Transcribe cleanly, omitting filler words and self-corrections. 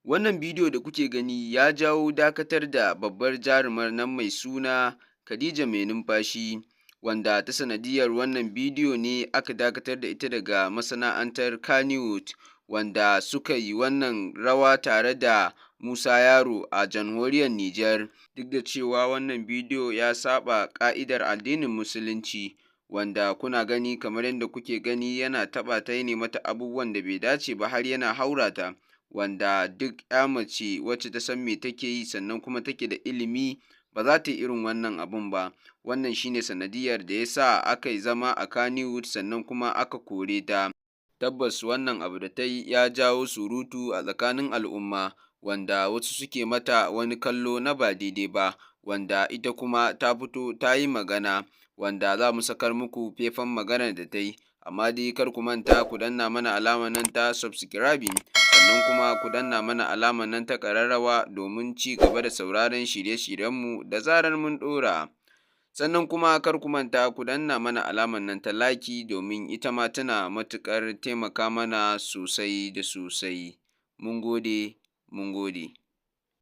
Wannan bidiyo da kuke gani ya jawo dakatar da babbar jarumar nan mai suna Khadija Mai Numfashi, wanda ta sanadiyyar wannan bidiyo ne aka dakatar da ita daga masana'antar Kannywood, wanda suka yi wannan rawa tare da Musa Yaro a jamhuriyar Nijar. Duk da cewa wannan bidiyo ya saɓa ƙa'idar addinin Musulunci, wanda kuna gani kamar yadda kuke gani yana taɓa ta, yana mata abubuwan da bai dace ba, har yana haura ta, wanda duk ‘ya mace wacce ta san me take yi sannan kuma take da ilimi ba za ta yi irin wannan abun ba. Wannan shi ne sanadiyyar da ya sa aka yi zama a Kannywood sannan kuma aka kore ta. Tabbas wannan abu da ta yi ya jawo surutu a tsakanin al'umma, wanda wasu suke mata wani kallo na ba daidai ba, wanda ita kuma ta fito ta yi magana, wanda za mu sakar muku faifan maganar da ta yi. Amma dai kar ku manta ku danna mana alamar nan ta subscribing, sannan kuma ku danna mana alamar nan ta ƙararrawa domin ci gaba da sauraron shirye-shiryenmu da zarar mun ɗora. Sannan kuma kar ku manta ku danna mana alamar nan ta like, domin ita ma tana matuƙar taimaka mana sosai da sosai. Mun gode, mun gode.